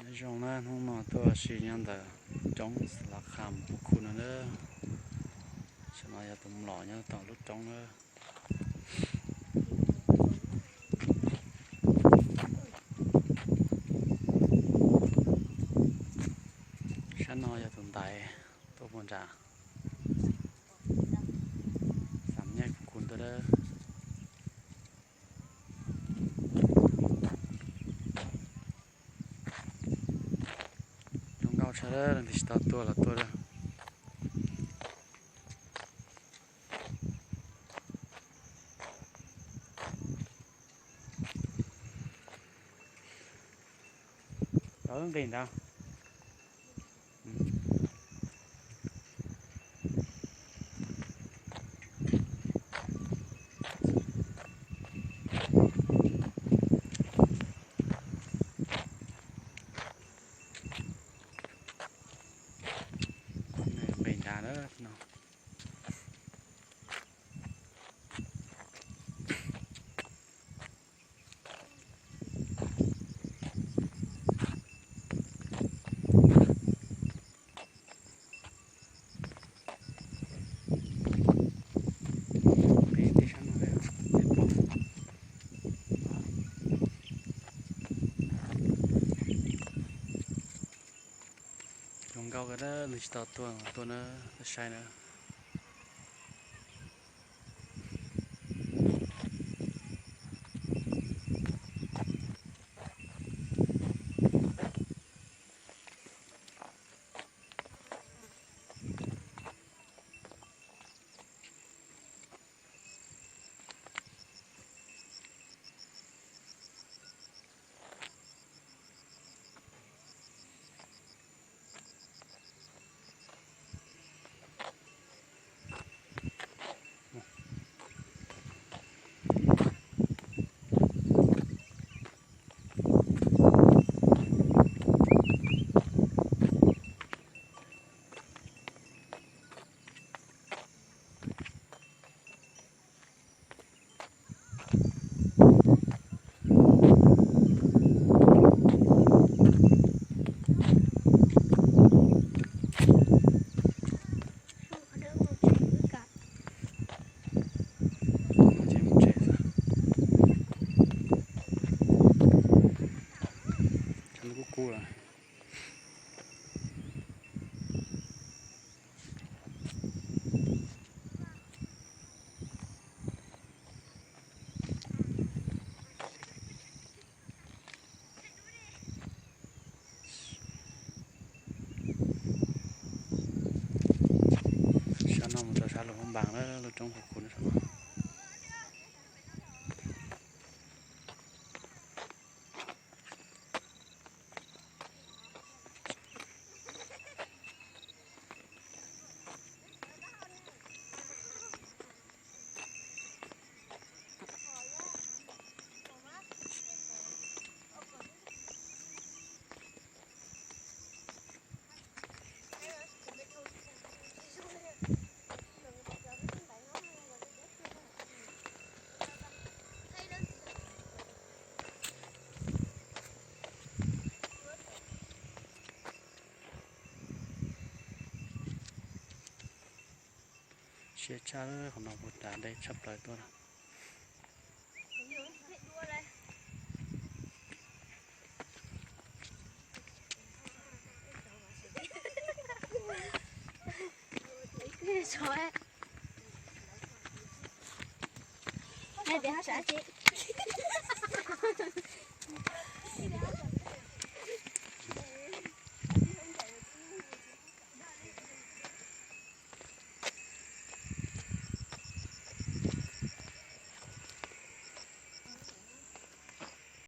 Nyob zoo na, hnub no tuaj ua si nyob ntawm roob Xav Las Kham Phuv Khu no na. Sab no yog tus mlom nyob tom lub roob na. Sab no yog tus ntaiv tuaj puag nram Xam Nyaj Phuv Khu tuaj na. Zoo nkauj tshaj, leej twg tsis tau tuaj los tuaj na. Lawv nqis ntawd. Nqis nrad na no. Zoo nkauj kawg, leej twg tsis tau tuaj tuaj na, tuaj saib na. Kub kub lawm. Sab no mus rau sab Luam Phab Npas na, lub roob Phuv Khu no. Siab tshaj, qhov no puas tas dej tshaj plaws tuaj na.